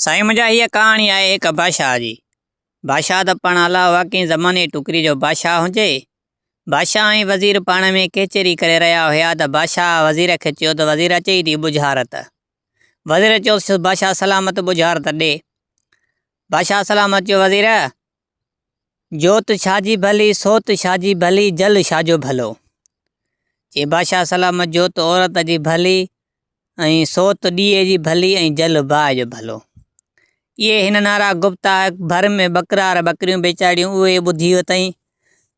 سائين منهنجا هيء ڪهاڻي آهي هڪ بادشاهه جي. بادشاهه ته پاڻ الله واقعي زماني ٽڪري جو بادشاهه هجي. بادشاهه ۽ وزير پاڻ ۾ ڪچهري ڪري رهيا هيا ته بادشاهه وزير کي چيو ته وزير اچئي ٿي ٻجهارت. وزير چيو بادشاهه سلامت ٻجهارت ڏي. بادشاهه سلامت چيو وزير! جوت ڇا جي ڀلي، سوت ڇا جي ڀلي، جل ڇا جو ڀلو. چي بادشاهه سلامت جوت عورت جي ڀلي ۽ سوت ڏيئي جي ڀلي ۽ جل باهه جو ڀلو. اهي هن نعرا گفتا ڀر ۾ ٻڪرار ٻڪريون ويچاريون اهي ٻڌي اتئين.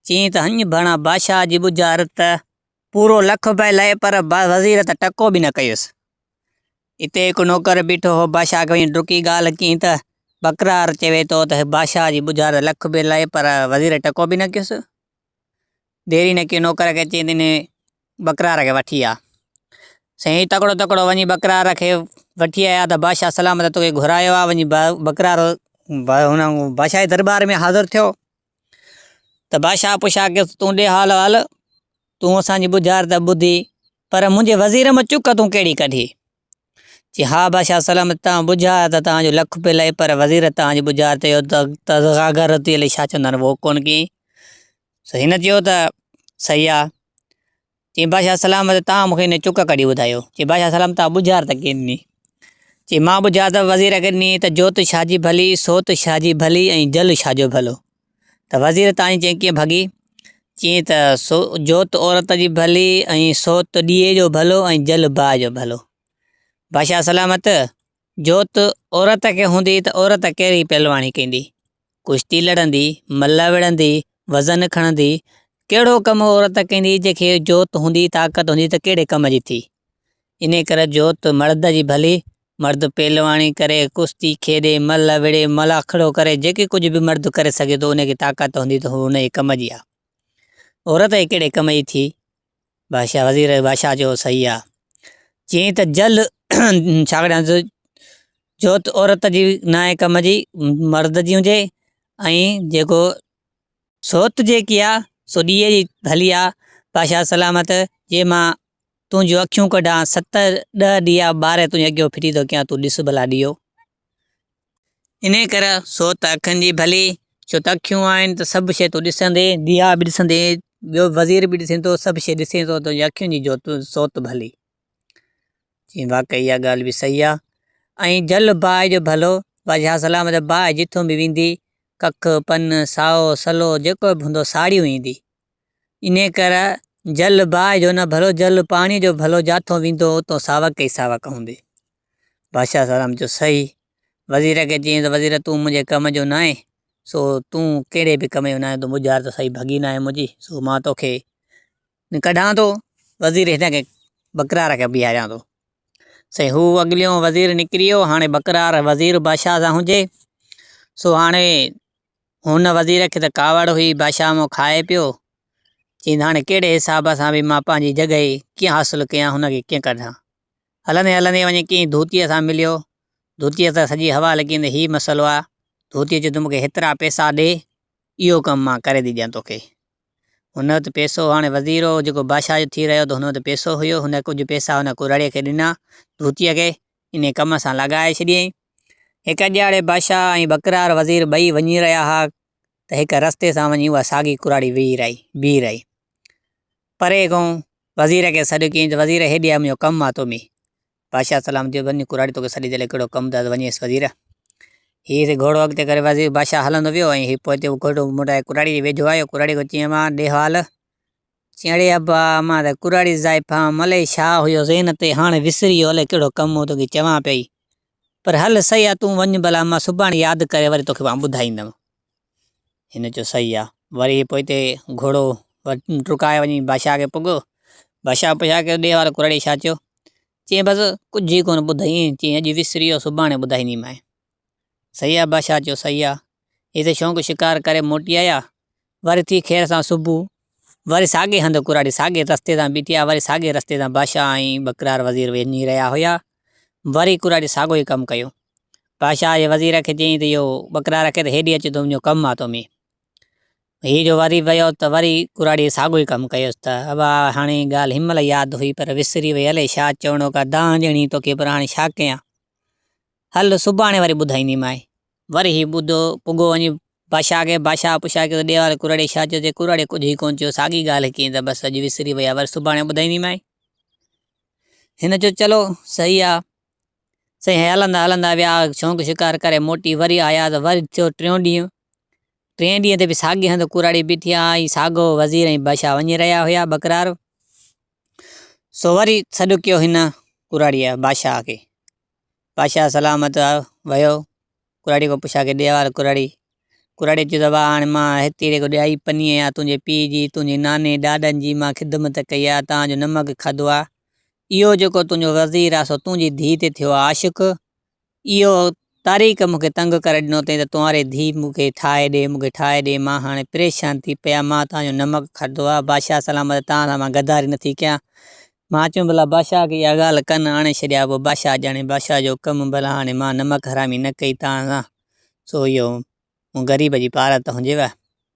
چيائين ته هڃ ڀڻا بادشاهه جي ٻجهارت ته پورو لک پئي لهي پر وزير ته ٽڪو به نه ڪيس. اتي هڪ نوڪر بيٺو هو، بادشاهه کي وڃي ڊڪي ڳالهه ڪيائين ته ٻڪرار چوي ٿو ته بادشاهه جي ٻجهار لک به لهي پر وزير ٽڪو به نه ڪيس. دير ئي نه ڪئي نوڪر کي چيائين ته انهي ٻڪرار کي وٺي آ. سائين تڪڙو تڪڙو وڃي ٻڪرار کي وٺي آيا ته بادشاهه سلامت توکي گهرايو آ وڃي ٻڪرار هن بادشاهه جي درٻار ۾ حاضر ٿيو ته بادشاهه پڇا ڪيس تون ڏي حال احوال تون اسان جي ٻجهار ته ٻڌي پر منهنجي وزير مان چڪ تون ڪهڙي ڪڍي؟ چي ها بادشاهه سلامت تان ٻجهار ته تان جو لک پي لئي پر وزير تان جي ٻجهار چيو ته غاغر تي الائي ڇا چوندا آهن اهو ڪونه ڪيائين. سو هن چيو ته صحيح آ. چي بادشاهه سلامت تان مون کي هن چڪ ڪڍي ٻڌايو. چي بادشاهه سلامت تان ٻجهار ته ڪين ڏني. چي مان ٻجهار ته وزير کي ڏني ته جوت ڇا جي ڀلي، سوت ڇا جي ڀلي ۽ جل ڇا جو ڀلو. ته وزير تائين چيائين ڪيئن ڀڳي؟ چيائين ته جوت عورت جي ڀلي ۽ سوت ڏيئي جو ڀلو ۽ جل باهه جو ڀلو. بادشاهه سلامت، جوت عورت کي هوندي ته عورت ڪهڙي پهلواڻي ڪندي؟ ڪشتي لڙندي، ملهه وڙهندي، وزن کڻندي، ڪهڙو ڪم عورت ڪندي جنهن کي جوت هوندي، طاقت هوندي ته ڪهڙي ڪم جي ٿي؟ انهيء ڪري جوت مرد جي ڀلي، مرد پهلواڻي ڪري، ڪشتي کيڏي، ملهه وڙهي، ملاکڙو ڪري، جيڪي ڪجهه به مرد ڪري سگهي ٿو، ان کي طاقت هوندي ته هو انهيء ڪم جي آ. عورت جي ڪهڙي ڪم جي ٿي؟ بادشاهه وزير بادشاهه چيو صحيح آ. چيائين ته جل ڇا ڪريان جوت عورت جي ناهي ڪم جي، مرد جي هجي ۽ جيڪو سوت جيڪي آ، سو ڏيئي جي ڀلي آ. بادشاهه سلامت، جي مان تنهنجون اکيون ڪڍان، ست ڏهه ڏيئا ٻاري تنهنجي اڳيون ڦٽي ٿو ڪيان، تون ڏس ڀلا ڏيئو. انهيء ڪري سوت اکين جي ڀلي، ڇو ته اکيون آهن ته سڀ شيء تون ڏسندين، ڏيئا به ڏسندين، ٻيو وزير به ڏسين ٿو، سڀ شيء ڏسين ٿو، تنهنجي اکين جي جوت سوت ڀلي. چيائين واقعي اها ڳالهه به صحيح آ. ۽ جل باهه جو ڀلو، بادشاهه سلامت باهه جتون به ويندي، ڪک، پن، سائو، سلو جيڪو به هوندو ساڙيون ايندي. انهيء ڪري جل باهه جو نه ڀلو، جل پاڻيء جو ڀلو، جاٿون ويندو اتون ساوڪ ئي ساوڪ هوندي. بادشاهه سلامت چيو صحيح. وزير کي چيائين ته وزير تون منهنجي ڪم جو ناهين، سو تون ڪهڙي به ڪم جو ناهين، تون ٻجهار ته صحيح ڀڳي ناهي منهنجي، سو مان توکي ڪڍان ٿو، وزير هن کي ٻڪرار کي بيهاريان ٿو. سائين هو اڳليون وزير نڪري ويو، هاڻي ٻڪرار وزير بادشاهه سان هجي، سو هاڻي هن وزير کي ته ڪاوڙ هئي، بادشاهه مون کائي پيو، چيائين ته هاڻي ڪهڙي حساب سان به مان پنهنجي جڳهه ڪيئن حاصل ڪيان، هن کي ڪيئن ڪڍان. هلندي هلندي وڃي ڪنهن ڌوتيء سان مليو، ڌوتيء سان سڄي حوال ڪيائين ته هي مسئلو آهي، ڌوتيء چيو ته مون کي هيترا پئسا ڏي، اهو ڪم مان ڪري ٿي ڏيان توکي. هن وٽ پئسو هاڻي وزير هو جيڪو بادشاهه جو ٿي رهيو ته هن وٽ پئسو هيو، هن ڪجهه پئسا هن ڪراڙيء کي ڏنا، ڌوتيء کي، انهيء ڪم سان لڳائي ڇڏيائين. هڪ ڏيهاڙي بادشاهه ۽ ٻڪرار وزير ٻئي وڃي رهيا ها ته هڪ رستي سان وڃي اها ساڳي ڪراڙي ويهي رهي، بيهي رهي. پري کان وزير کي سڏ ڪيائين ته وزير هيڏي آ منهنجو ڪم آ تو ۾. بادشاهه سلام چيو وڃ ڪراڙي توکي سڏي ٿي الائي ڪهڙو ڪم اٿس وڃيس وزير. هي گهوڙو اڳتي ڪري وزير بادشاهه هلندو ويو ۽ هي پوئتي گهوڙو موٽائي ڪراڙي جي ويجهو آيو ڪراڙي کي چيائين مان ڏي حال. چيائين اڙي ابا مان ته ڪراڙي زائفان الائي ڇا هيو ذهن تي هاڻي وسري ويو الائي ڪهڙو ڪم هو توکي چوان پئي پر هل صحيح آ تون وڃ ڀلا مان سڀاڻي ياد ڪري وري توکي مان ٻڌائيندم. هن چيو صحيح آ. وري هي پوئتي گهوڙو ڊڪائي وڃي بادشاهه کي پڳو. بادشاهه پڇا ڪيو ڏي وارو ڪراڙي ڇا چيو؟ چيائين بس ڪجهه ئي ڪونه ٻڌائين. چيائين اڄ وسري ويو سڀاڻي ٻڌائينديمانء. صحيح آ بادشاهه چيو صحيح آ. هي ته شونق شڪار ڪري موٽي آيا. وري ٿي خير سان صبح وري ساڳئي هنڌ ڪراڙي ساڳئي رستي تان بيٺي آ. وري ساڳئي رستي تان بادشاهه ۽ ٻڪرار وزير وڃي رهيا هيا. وري ڪراڙي ساڳيو ئي ڪم ڪيو. بادشاهه جي وزير کي چيائين ته اهو ٻڪرار کي ته هيڏي اچ تنهنجو ڪم آ تو ۾. هي جو وري ويو ته وري ڪراڙي ساڳيو ئي ڪم ڪيس ته ابا هاڻي ڳالهه هن مهل ياد هئي پر وسري وئي الائي ڇا چوڻو ڪا دانهن ڏيڻي توکي پر هاڻي ڇا ڪيان. هل سڀاڻي وري ٻڌائينديمانء. وري هي ٻڌو پڳو وڃي بادشاهه کي، بادشاهه پڇا ڪيو ته ڏي واري ڪراڙي ڇا چيو؟ چي ڪراڙي ڪجهه ئي ڪونه چيو، ساڳي ڳالهه ڪيائين ته بس اڄ وسري وئي آ، وري سڀاڻي ٻڌائينديمانء. هن چيو چلو صحيح آ. سائين هلندا هلندا ويا، شونق شڪار ڪري موٽي وري آيا ته وري ٿيو ٽيون ڏينهن. ٽئين ڏينهن تي به ساڳي هنڌ ڪراڙي بيٺي آ ۽ ساڳو وزير ۽ بادشاهه وڃي رهيا هيا ٻڪرار. سو وري سڏ ڪيو هن ڪراڙيء بادشاهه کي. بادشاهه سلامت ويو ڪراڙي کان پڇا ڪئي ڏي وار ڪراڙي. ڪراڙي چيو ته وا هاڻي مان هتي جيڪو ڏيائي پني آهيان تنهنجي پيء جي تنهنجي ناني ڏاڏن جي مان خدمت ڪئي آهي تان جو نمڪ کاڌو آهي اهو جيڪو تنهنجو وزير آهي سو تنهنجي ڌيء تي ٿيو آهي عاشق اهو تاريخ مون کي تنگ ڪري ڏنو اٿئي ته تنهاري ڌيء مون کي ٺاهي ڏي مون کي ٺاهي ڏي مان هاڻي پريشان ٿي پيا مان توهان جو نمڪ کاڌو آهي بادشاهه سلامت توهان سان مان غداري نٿي ڪيان مان چيم ڀلا بادشاهه کي اها ڳالهه ڪن آڻي ڇڏيا پوء بادشاهه ڄاڻي بادشاهه جو ڪم ڀلا هاڻي مان نمڪ حرامي نه ڪئي توهان سان سو اهو مون غريب جي پارت هجيو.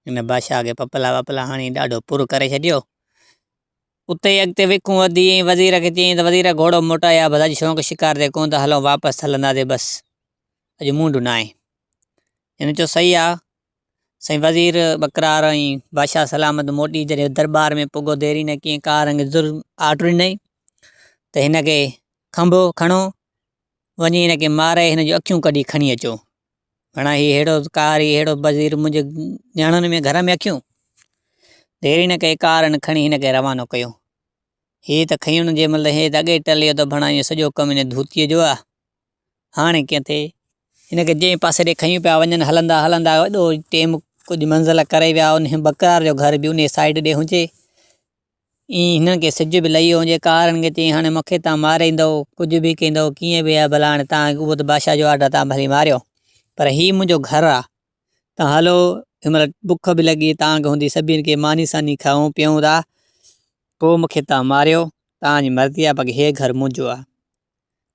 هن بادشاهه کي پپلا وپلا هڻي ڏاڍو پر ڪري ڇڏيو. اتي ئي اڳتي وکون وڌي ۽ وزير کي چيائين ته وزير گهوڙو موٽاء آ بس اڄ شونق شڪار تي ڪونه ٿا هلون واپس هلنداسين بس اڄ مونڊ ناهي. هن چيو صحيح آ. سائين وزير ٻڪرار ۽ بادشاهه سلامت موٽي جڏهن درٻار ۾ پڳو دير ئي نه ڪيائين ڪا رنگ ظلم آرڊر ڏنائين ته هن کي کنڀو کڻو وڃي هن کي ماري هن جون اکيون ڪڍي کڻي اچو. گهڻا هي ههڙو ڪار هي ههڙو وزير منهنجي نياڻن ۾ گهر ۾ اکيون. دير ئي نه ڪئي ڪارن کڻي هن کي روانو ڪيو. هي ته کيون جي مهل هي ته اڳي ٽليو ته ڀڻا اهو سڄو ڪم هن ڌوتيء جو آ. هاڻي ڪيئن ٿئي. هن کي جنهن پاسي ڏي کنيون پيا وڃن هلندا هلندا وڏو ٽيم ڪجهه منزل ڪري ويا انهي ٻڪرار جو گهر به انهي سائيڊ ڏي هجي. ائين هنن کي سج به لهي ويو هجي. ڪارن کي چيائين هاڻي مون کي توهان ماريندؤ، ڪجهه به ڪندؤ، ڪيئن به آهي ڀلا هاڻي توهان اهو ته بادشاهه جو آرڊر آهي توهان ڀلي ماريو پر هي منهنجو گهر آهي توهان هلو هن مهل بک به لڳي توهان کي هوندي سڀني کي ماني ساني کائون پيئون ٿا پوء مون کي توهان ماريو توهان جي مرضي آهي باقي هي گهر منهنجو آهي.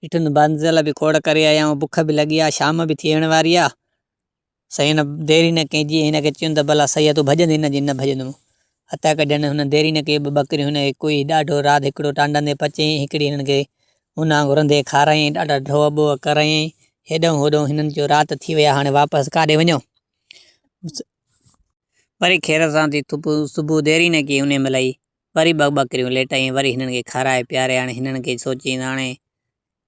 ڏٺم ته منزل به کوڙ ڪري آيا آهيون بک به لڳي آهي شام به ٿيڻ واري آهي. سائين هن دير ئي نه ڪئي جيئن هن کي چيم ته ڀلا صحيح آ تون ڀڄندين نه جي نه ڀڄندم. هٿ ڪڍين هن دير ئي نه ڪئي ٻه ٻڪريون هن کي ڪوئي ڏاڍو رات هڪڙو ٽانڊن تي پچيائين هڪڙي هنن کي هن وانگر رنڌي کارايائين ڏاڍا ڍوء ٻوء ڪرايائين هيڏئون هوڏئون هنن چيو رات ٿي وئي آ هاڻي واپس ڪاڏي وڃون. وري خير سان ٿي صبح دير ئي نه ڪئي انهي مهل ئي وري ٻه ٻڪريون ليٽايائين وري هنن کي کارائي پياري هاڻي هنن کي سوچيائين ته هاڻي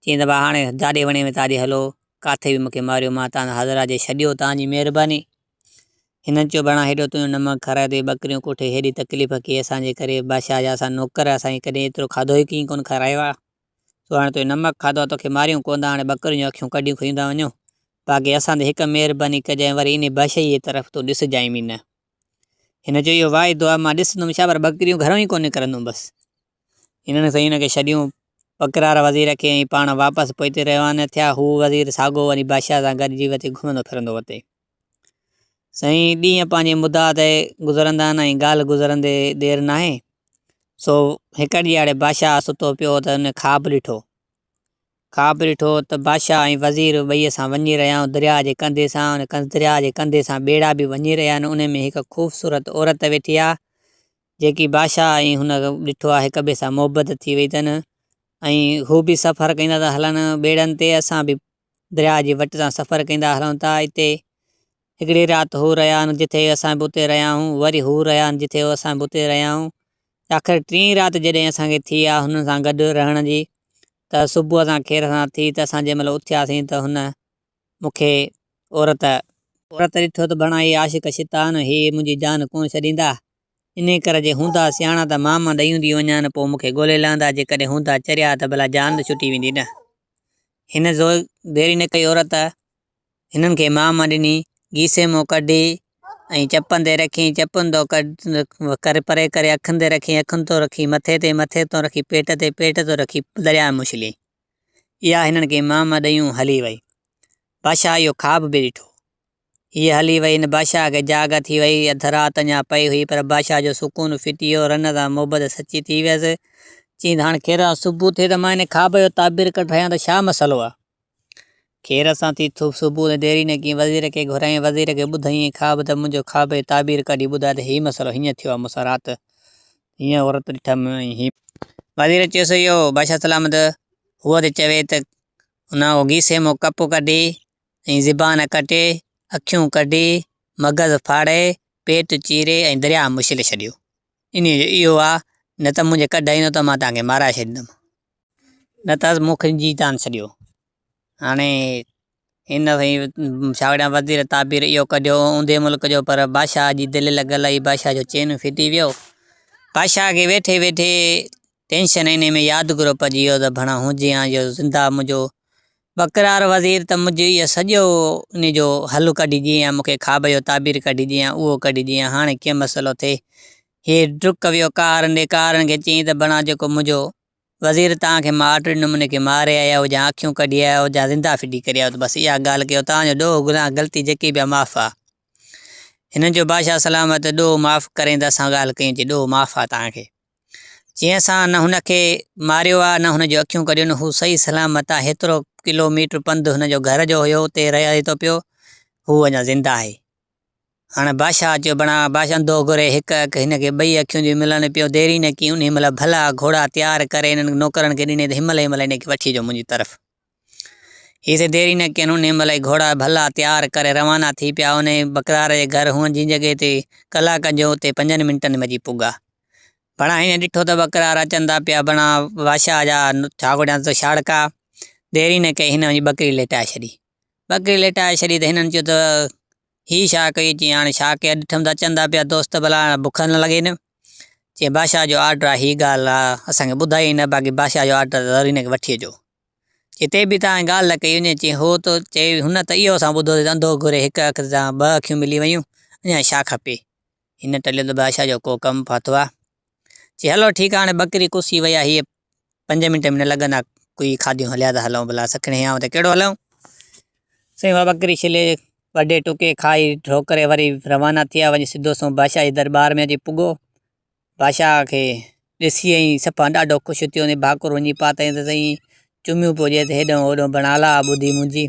چيائين ته ڀاء هاڻي جاڏي وڻيو تاڏي هلو، ڪاٿي به مونکي ماريو، مان تان حاضر آ، جي ڇڏيو تان جي مهرباني. هنن چيو ڀڻا هيڏو تنهنجو نمڪ کارايو اٿئي، ٻڪريون ڪوٺي هيڏي تڪليف ڪئي اسان جي ڪري، بادشاهه جا اسان نوڪر اسان کي ڪڏهن ايترو کاڌو ئي ڪيئن ڪونه کارايو آ، سو هاڻي تنهنجو نمڪ کاڌو آ توکي ماريون ڪونه ٿا، هاڻي ٻڪرين جون اکيون ڪڍيون کڻي ٿا وڃون، باقي اسان تي هڪ مهرباني ڪجانء وري انهي بادشاهي جي طرف تون ڏسجانء به نه. هن چيو اهو واعدو آ، مان ڏسندم ڇا پر ٻڪريون گهرئون ئي ڪونه نڪرنديون بس. هنن سائين هن کي ڇڏيون. ٻڪرار وزير کي ۽ پاڻ واپس پوئتي روانا ٿيا. هو وزير ساڳو وري بادشاهه سان گڏجي وتي گهمندو ڦرندو وتي. سائين ڏينهن پنهنجي مدعا تي گذرندا آهن ۽ ڳالهه گذرندي دير ناهي. سو هڪ ڏيهاڙي بادشاهه ستو پيو هو ته هن خواب ڏٺو. خواب ڏٺو ته بادشاهه ۽ وزير ٻئي اسان وڃي رهيا آهيون درياهه جي ڪنڌي سان. ان درياهه جي ڪنڌي سان ٻيڙا به وڃي رهيا آهن. انهي ۾ هڪ خوبصورت عورت ويٺي آهي. جيڪي بادشاهه ۽ هن ڏٺو آهي هڪ ٻئي سان محبت ٿي وئي اٿن ۽ هو به سفر ڪندا ٿا هلن ٻيڙن تي اسان به درياهه جي وٽ تان سفر ڪندا هلون ٿا اتي هڪڙي رات هو رهيا آهن جتي اسان به اتي رهيا آهيون وري هو رهيا آهن جتي اسان به اتي رهيا آهيون آخر ٽين رات جڏهن اسان کي ٿي آهي هنن سان گڏ رهڻ جي ته صبح سان خير سان ٿي ته اسان جنهن مهل اٿياسين ته هن مون کي عورت. عورت ڏٺو ته بڻا هي عاشق شيطان، هي منهنجي جان ڪونه ڇڏيندا. انهيء ڪري جي هوندا سياڻا ته مان مان ڏيون ٿي وڃان، پوء مون کي ڳولي لهندا، جيڪڏهن هوندا چريا ته ڀلا جان ته ڇٽي ويندي نه. هن دير ئي نه ڪئي عورت هنن کي مان مان ڏني، گيسي مان ڪڍي ۽ چپن تي رکيائين، چپن تان ڪري پري ڪري اکين تي رکيائين، اکين تان رکي مٿي تي، مٿي تان رکي پيٽ تي، پيٽ تان رکي درياء ۾ اڇليائين. اها هنن کي مام ڏيون هلي وئي. بادشاهه اهو خواب به ڏٺو. هيء هلي وئي. هن بادشاهه کي جاڳ ٿي وئي. اڌ رات اڃا پئي هئي، پر بادشاهه جو سڪون ڦٽي ويو. رن سان محبت سچي ٿي ويس. چيائين ته هاڻ خير سان صبح ٿئي ته مان هن خواب جو تعبير ڪڍرايان ته ڇا مسئلو آهي. خير سان ٿي صبح ته دير ئي نه ڪيائين. وزير کي گهرايائين. وزير کي ٻڌايائين خواب ته منهنجو خواب جو تعبير ڪڍي ٻڌاء ته هي مسئلو هيئن ٿيو آهي مون سان رات. هيئن عورت ڏٺم ۽ هي. وزير چيس، اهو بادشاهه سلامت هوء ٿي چوي ته ان گيسي مان ڪپ ڪڍي ۽ زبان ڪٽي، اکيون ڪڍي، مغز ڦاڙي، پيٽ چيري ۽ درياهه ۾ اڇلي ڇڏيو. انهيء جو اهو آ، نه ته منهنجي ڪڍ ايندو ته مان توهان کي مارائي ڇڏيندم. نه ته مون کي جيتان ڇڏيو. هاڻي هن سائين شاگڙيان وزير تعبير اهو ڪڍيو اونڌي ملڪ جو پر بادشاهه جي دل لڳل هئي بادشاهه جو چين ڦٽي ويو. بادشاهه کي ويٺي ويٺي ٽينشن انهي ۾ يادگيرو پئجي ويو ته ڀڻا هجي هان جو زنده منهنجو ٻڪرار وزير ته منهنجو اهو سڄو انهي جو حل ڪڍي ڏئي هان مونکي خواب جو تعبير ڪڍي ڏئي هان اهو ڪڍي ڏئي هان هاڻي ڪيئن مسئلو ٿئي هي ڊڪ ويو ڪارن ڏي ڪارن کي چيائين ته ڀڻا جيڪو منهنجو وزير توهان کي مان آرڊر ڏنم ان کي ماري آيا هجان اکيون ڪڍي آيا هجان زنده ڦٽي ڪري آيو ته بس اها ڳالهه ڪيو توهان جو ڏوهه گناهه غلطي جيڪي به آهي معاف آهي هنن چيو بادشاهه سلامت ڏوهه معاف ڪرين ته اسان ڳالهه ڪيون چي ڏوهه معاف آهي توهان کي چي اسان نه هن کي ماريو آهي نه هن جون اکيون ڪڍيون هو صحيح سلامت آهي هيترو ڪلو ميٽر پنڌ هن جو گهر جو هيو اتي رهي ٿو پيو هو اڃا زنده آهي هاڻي بادشاهه چيو، بڻا بادشاهه انڌو گهري هڪ اک هن کي ٻئي اکيون جون ملن پيون دير ئي نه ڪئي انهي مهل ڀلا گهوڙا تيار ڪري انهن نوڪرن کي ڏني ته هن مهل ئي مهل هن کي وٺي اچو منهنجي طرف. هي سي دير ئي نه ڪين انهي مهل ئي گهوڙا ڀلا تيار ڪري روانا ٿي پيا انهي ٻڪرار جي گهر هئن جنهن جڳهه تي ڪلاڪن جو اتي پنجن منٽن ۾ اچي پڳا. بڻا هن ڏٺو ته ٻڪرار اچن ٿا پيا بڻا بادشاهه جا ڇا گهڙيان ته شاڙڪا دير ئي نه ڪئي هن وڃي ٻڪري ليٽائي ڇڏي. ٻڪري ليٽائي ڇڏي ته هنن چيو ته هي ڇا ڪئي؟ چيائين هاڻي ڇا ڪيان ڏٺم ته اچن ٿا پيا دوست ڀلا بک نه لڳي نه. چيائين بادشاهه جو آرڊر آهي هي ڳالهه آ اسان کي ٻڌائي نه باقي بادشاهه جو آرڊر آهي ضرور هن کي وٺي اچو. چي تي به توهان ڳالهه نه ڪئي وڃي چيائين هو ته چئي هن ته اهو اسان ٻڌو ته انڌو گهري هڪ اک سان ٻه اکيون ملي ويون اڃا ڇا کپي. هن ٽليو ته بادشاهه جو ڪو ڪم ڦاٿو آ. چي هلو ٺيڪ آ هاڻي ٻڪري ڪسي وئي آ هيء پنج منٽ به نه لڳندا ڪوئي کاڌيون هليا ته هلون ڀلا سکڻي هيانء ته ڪهڙو هلون. سائين اها ٻڪري ڇلي وڍي ٽڪي کائي ٺوڪري وري روانا ٿيا وڃي سڌو سنئون بادشاهه جي درٻار ۾ اچي پڳو. بادشاهه کي ڏسي ۽ صفا ڏاڍو خوش ٿيو ۽ ڀاڪر وڃي پاتائين ته سائين چميون پيو ڏئي ته هيڏانهن هوڏانهن بڻالا ٻڌي منهنجي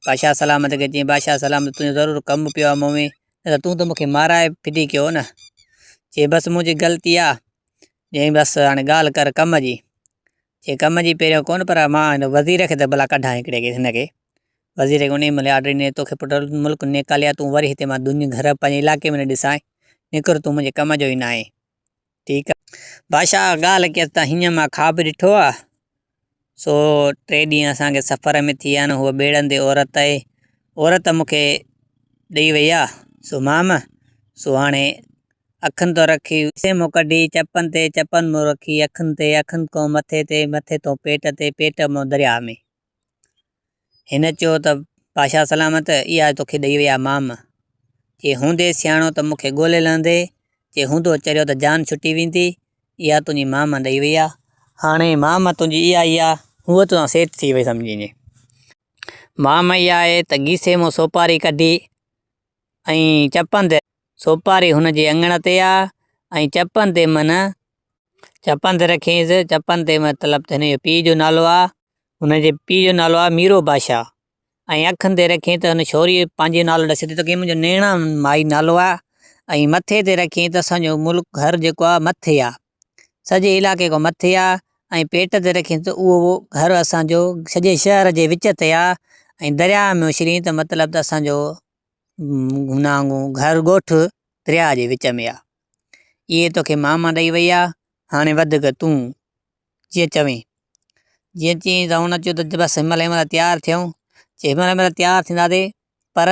بادشاهه سلامت کي چيائين بادشاهه سلامت تنهنجو ضرور ڪم پيو آهي مون ۾ نه ته تون ته مون کي مارائي ڦٽي ڪيو هو نه. چي بس منهنجي غلطي آ. چيائين بس هاڻي ڳالهه ڪر ڪم جي. چي ڪم جي پهريون ڪونه پر مان هن وزير کي ته ڀلا ڪڍان هڪڙي کي هن کي. وزير کي انهيء مهل آرڊر ڏني توکي پٽ ملڪ نيڪالي آ تون وري هتي مان دنيا گهر پنهنجي علائقي ۾ نه ڏسانء. نڪر تون منهنجي ڪم جو ئي ناهين. ٺيڪ آ. بادشاهه ڳالهه ڪيس ته هينئن مان خواب ڏٺو آ. سو ٽي ڏينهن اسان کي سفر ۾ ٿي ويا آهن. هوء ٻيڙن تي عورت آهي. عورت مون کي ڏئي وئي آ. سو مام، سو هاڻي اکين تون رکي، کيسي مون ڪڍي، چپن تي، چپن مون رکي، اکين تي، اکين کان مٿي تي، مٿي تون پيٽ تي، پيٽ مون درياهه ۾. هن چيو ته بادشاهه سلامت، اها توکي ڏئي وئي آهي مام. جي هوندي سياڻو ته مون کي ڳولي لهندي، جي هوندو چريو ته جان ڇٽي ويندي. اها تنهنجي مام ڏئي وئي آهي. هاڻي مام تنهنجي اها ئي آهي، هوء توسان سيٽ ٿي وئي سمجهين. مام اها آهي ته گيسي مان سوپاري ڪڍي ۽ چپن تي سوپاري هن جي اڱڻ تي آ ۽ چپن تي من چپن تي رکيس، چپن تي مطلب ته هن جو پيء جو نالو آ. هن جي پيء جو نالو آ ميرو بادشاهه ۽ اکين تي رکين ته هن ڇوريء پنهنجو نالو ڏسي ٿي ته ڪي منهنجو نيڻا مائي نالو آ ۽ مٿي تي رکين ته اسان جو ملڪ گهر جيڪو آ مٿي آ سڄي علائقي کان مٿي آ ۽ پيٽ تي رکين ته اهو گهر اسان جو سڄي شهر جي وچ تي آ ۽ درياهه ۾ اڇلين ته مطلب ته اسان جو گهر ڳوٺ درياهه جي وچ ۾ آ. اهي توکي ماما ڏئي وئي آ هاڻي وڌيڪ تون جيئن چوين. جيئن چيائين ته هن چيو ته بس هن مهل هن مهل تيار ٿيون. چي هن مهل هن مهل تيار ٿينداسين پر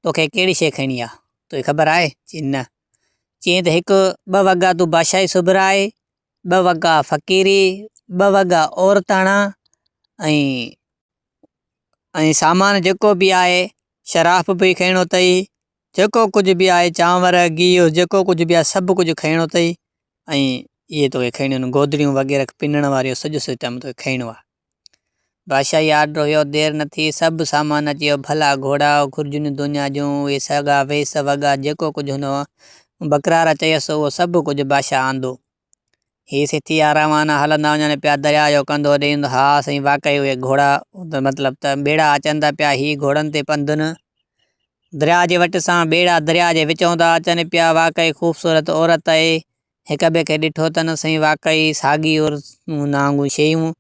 توکي ڪهڙي شيء کڻڻي آ؟ توکي خبر آهي؟ چي نه. چيائين ته هڪ ٻه وڳا تون بادشاهي سبرائي، ٻه وڳا فقيري، ٻه وڳا عورتاڻا ۽ ۽ سامان جيڪو به آهي شراف به کڻڻو اٿئي، جيڪو ڪجهه به آهي چانور، گيهه جيڪو ڪجهه به آهي سڀ ڪجهه کڻڻو اٿئي ۽ اهي توکي کڻڻيون آهن گودڙيون وغيره پنڻ واريون سڄو سسٽم توکي کڻڻو آهي. بادشاهي آرڊر هيو دير نه ٿي سڀ سامان اچي ويو ڀلا گهوڙا گهرجون دنيا جون اهي سڳا ويس وڳا جيڪو ڪجهه هن ٻڪرار چيس اهو سڀ ڪجهه بادشاهه آندو. هي سي ٿيا روانا هلندا وڃن پيا درياء جو ڪنڌو ڏيئي ها سائين واقعي اهي گهوڙا مطلب ته ٻيڙا اچن ٿا پيا هي گهوڙن تي پنڌن درياء جي وٽ سان ٻيڙا درياء جي وچون ٿا اچن پيا واقعي خوبصورت عورت اهي هڪ ٻئي کي ڏٺو تن سائين واقعي ساڳي نانگون شيون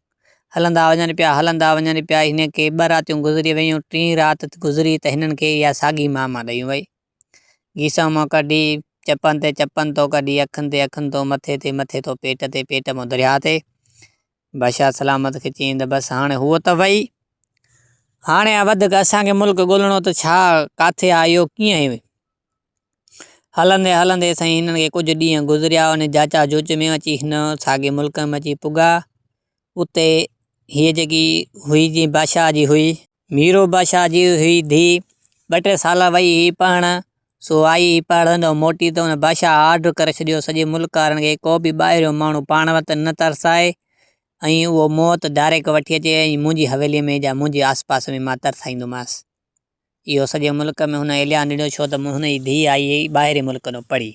هلندا وڃن پيا، هلندا وڃن پيا، هن کي ٻه راتيون گذري ويون، ٽين رات گذري ته هنن کي اها ساڳي ماما ڏئي وئي. گيسن مان ڪڍي، چپن تي چپن تون ڪڍي، اکين تي اکين تون، مٿي تي مٿي تون، پيٽ تي پيٽ مان درياهه تي. بادشاهه سلامت کي چيائين ته بس هاڻي هوء ته وئي، هاڻي آ وڌيڪ اسان کي ملڪ ڳولڻو ته ڇا، ڪاٿي آ، اهو ڪيئن هي؟ هلندي هلندي سائين هنن کي ڪجهه ڏينهن گذريا، ان جاچا جوچ ۾ اچي هن ساڳئي ملڪ ۾ اچي پڳا. اتي هيء جيڪي هئي جنهن بادشاهه جي هئي. ميرو بادشاهه جي هئي ڌيء، ٻه ٽي سال وئي هئي پڙهڻ، سو آئي هئي پڙهندو موٽي ته ان بادشاهه آرڊر ڪري ڇڏيو سڄي ملڪ وارن کي ڪو به ٻاهريون ماڻهو پاڻ وٽ نه ترسائي ۽ اهو موت ڊائريڪٽ وٺي اچي ۽ منهنجي حويليء ۾ يا منهنجي آس پاس ۾ مان ترسائيندومانس. اهو سڄي ملڪ ۾ هن اعلان ڏنو ڇو ته هن جي ڌيء آئي هئي ٻاهرين ملڪ ڏانهن پڙهي.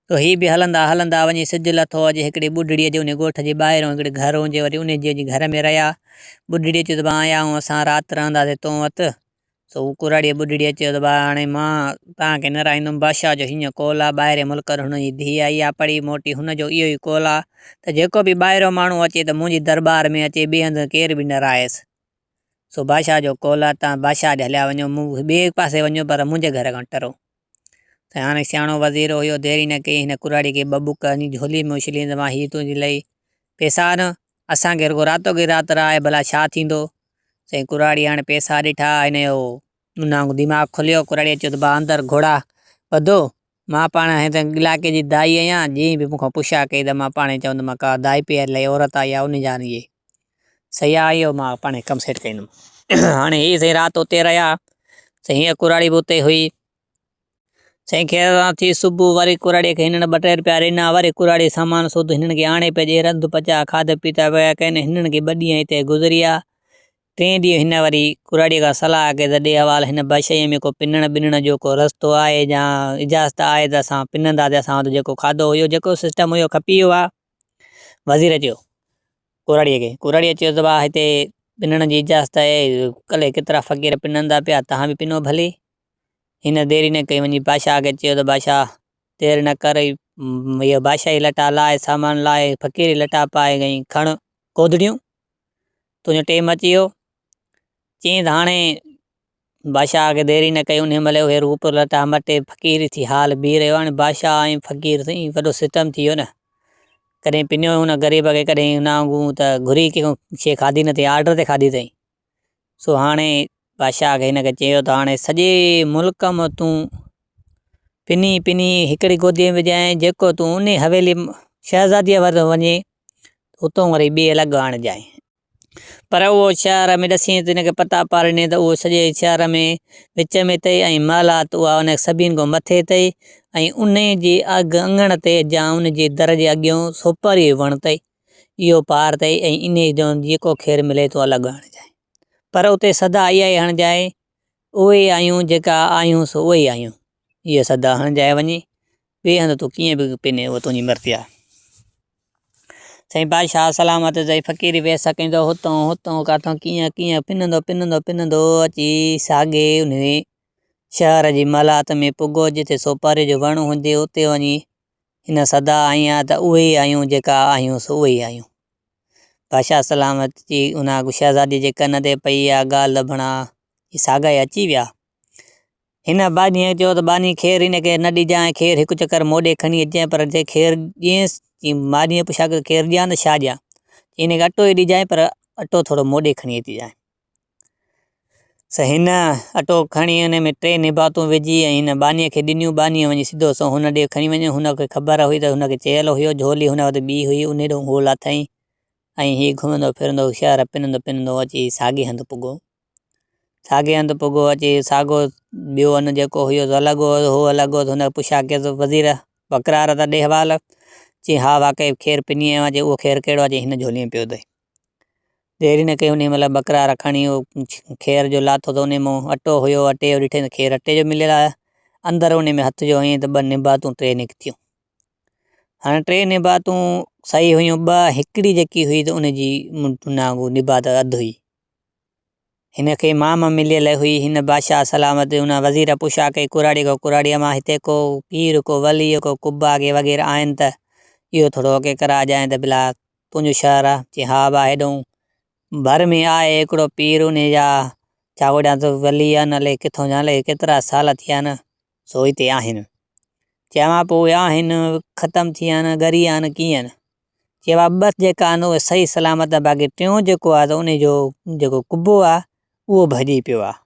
سو هي به هلندا هلندا وڃي سج لٿو اڄ هڪڙي ٻڍڙيء جي انهي ڳوٺ جي ٻاهرون هڪڙي گهر هجي وري انهي جي اچي گهر ۾ رهيا. ٻڍڙيء چيو ته ڀا آيا آهيون اسان رات رهنداسين تو وٽ. سو هو ڪراڙيء ٻڍڙيء چيو ته ڀا هاڻي مان توهان کي نه رهائيندم بادشاهه جو هيئن قول آ ٻاهرين ملڪ ڏانهن هن جي ڌيء آئي آ پڙهي موٽي هن جو اهو ئي قول آ ته جيڪو به ٻاهريون ماڻهو اچي ته منهنجي درٻار ۾ اچي ٻئي هنڌ ڪير به نه رهائيس. سو بادشاهه جو قول آ تان بادشاهه ڏي هليا وڃو، مون ٻئي پاسي وڃو پر منهنجي گهر کان ٽرو. سائين هاڻي سياڻو وزير هيو، دير ئي نه ڪئي، هن ڪراڙي کي ٻه ٻڪ هڻي جهولي ۾ اڇليائين ته مان هي تنهنجي لئي پئسا نه، اسان کي رڳو راتوڪي رات رهائي ڀلا ڇا ٿيندو؟ سائين ڪراڙي هاڻي پئسا ڏٺا، هن جو ان دماغ کليو، ڪراڙيء چيو ته ڀاء اندر گهوڙا ٻڌو، مان پاڻ هن علائقي جي دائي آهيان، جنهن به مون کان پڇا ڪئي ته مان پاڻهي چوندم ڪا دائي پياري لئي عورت آئي آهي ان جا اهي صحيح آهي اهو مان پاڻهي ڪم سيٽ ڪندم. هاڻي هي سائين رات اتي رهيا، سائين هيء ڪراڙي به اتي هئي. سائين خير سان ٿي صبح وري ڪراڙيء کي هنن ٻه ٽي رپيا ڏنا، وري ڪراڙي سامان سوڌو هنن کي آڻي پئي ڏي، رڌ پچاء کاڌ پيتا پيا ڪن، هنن کي ٻه ڏينهن اتي گذريا. ٽئين ڏينهن هن وري ڪراڙيء کان صلاح ڪئي ته ڏي حوال هن بادشاهيء ۾ ڪو پنڻ ٻنڻ جو ڪو رستو آهي يا اجازت آهي ته اسان پننداسين، اسان وٽ جيڪو کاڌو هيو، جيڪو سسٽم هيو کپي ويو آهي. وزير چيو ڪراڙيء کي، ڪراڙيء چيو ته ڀاء هتي پنڻ جي اجازت آهي، ڪلهه ڪيترا فقير پنن ٿا پيا، توهان به پنو ڀلي. هن دير ئي نه ڪئي، وڃي بادشاهه کي چيو ته بادشاهه دير نه ڪر، اهو بادشاهي لٽا لاهه، سامان لاهه، فقيري لٽا پائي ۽ کڻ گودڙيون. تنهنجو ٽيم اچي ويو. چيائين ته هاڻي بادشاهه کي دير ئي نه ڪئي، انهيء مهل اهي روپ لٽا مٽي فقير ٿي حال بيهي رهيو. هاڻي بادشاهه ۽ فقير سائين وڏو ستم ٿي ويو نه. ڪڏهن پنيو هن غريب کي، ڪڏهن هن وانگون ته گهري ڪنهن کان شيء کاڌي نه اٿئي، آرڊر تي کاڌي اٿئي. سو هاڻي بادشاهه کي هن کي چيو ته هاڻي سڄي ملڪ مان تون پني پني هڪڙي گوديء ۾ وجهانء، جيڪو تون انهيء حويلي شهزاديء وٽ وڃين اتان وري ٻي الڳ آڻجانء. پر اهو شهر ۾ ڏسين ته هن کي پتا پارڻي ته اهو سڄي شهر ۾ وچ ۾ اٿئي ۽ محلات اها ان سڀني کان مٿي اٿئي ۽ انهيء جي اڳ اڱڻ تي يا ان جي در جي اڳيون سوپاريء جو وڻ اٿئي، اهو پار اٿئي ۽ انهيء جو جيڪو کير ملي تون الڳ آڻجانء. پر اتي صدا اها ئي هڻجانء، اهي ئي آهيون جيڪا آهيون سو اهي ئي آهيون. اها صدا هڻجانء وڃي ٻئي هنڌ تون ڪيئن به پنين اها تنهنجي مرضي آهي. سائين بادشاهه سلامت چئي فقيري ويس ڪيندو هتون هتون ڪاٿون ڪيئن ڪيئن پنندو پنندو پنندو اچي ساڳي انهي شهر جي محلات ۾ پڳو جتي سوپاري جو وڻ هجي اتي وڃي هن صدا آئي آ ته اهي ئي آهيون جيڪا آهيون سو اهي ئي آهيون. بادشاهه سلامت جي ان شهزادي جي ڪن تي پئي اها ڳالهه لڀڻا هي ساڳا ئي اچي ويا. هن ٻانهيء چيو ته ٻانهي خير هن کي نه ڏجانء، خير هڪ چڪر موڏي کڻي اچجانء، پر جي خير ڏينس، چي ٻانهيء پڇا ڪيو ته خير ڏيان ته ڇا ڏيان؟ چي هن کي اٽو ئي ڏجانء، پر اٽو ٿورو موڏي کڻي اچجانء. سو هن اٽو کڻي ان ۾ ٽي نباتون وجهي ۽ هن ٻانهيء کي ڏنيون، ٻانهيء وڃي سڌو سنئون هن ڏي کڻي وڃي، هن کي خبر هئي ته هن کي چيل هيو، جهولي هن وٽ ٻي هئي، انهيء ڏانهن هو لاٿائين ۽ هي گهمندو ڦرندو شهر پنندو پنندو اچي ساڳئي هنڌ پڳو. ساڳئي هنڌ پڳو اچي ساڳو ٻيو ان جيڪو هيو سو الڳ هو هو الڳ هو هن پڇا ڪيس وزير ٻڪرار ته ڏي حوال چي ها واقعي کير پني آيو آهيان چي اهو کير ڪهڙو آهي چي هن جهولي ۾ پيو اٿئي دير ئي نه ڪئي انهي مهل ٻڪرار کڻي اهو کير جو لاٿو ته انهي مان اٽو هيو اٽي جو ڏٺائين ته کير اٽي جو مليل آهي اندر انهي ۾ هٿ جو هنئين ته ٻه نباتون ٽي نڪتيون هاڻي ٽي نباتون صحيح هيون ٻه هڪڙي جيڪي هئي ته ان جي نبات اڌ هئي هن کي مام مليل هئي. هن بادشاهه سلامت ان وزير پڇا ڪئي، ڪراڙي کان ڪراڙيء مان هتي ڪو پير، ڪو ولي، ڪو قبا ڪي وغيره آهن ته اهو ٿورو اوڪي ڪراجانء ته ڀلا تنهنجو شهر آ؟ چيائين، ها ابا هيڏهون. ڀر ۾ آهي هڪڙو پير انهي جا ڇا هوڏانهن ته ولي آهن الائي ڪٿان جا الائي ڪيترا سال ٿيا آهن سو هتي آهن. چيائين پوء اهي آهن ختم ٿي ويا آهن ڳري ويا آهن ڪيئن؟ چيائين ٻه جيڪا آهن اهي صحيح سلامت آهن باقي ٽيون جيڪو آهي ته انهي جو جيڪو قبو آهي اهو ڀڄي پيو آهي.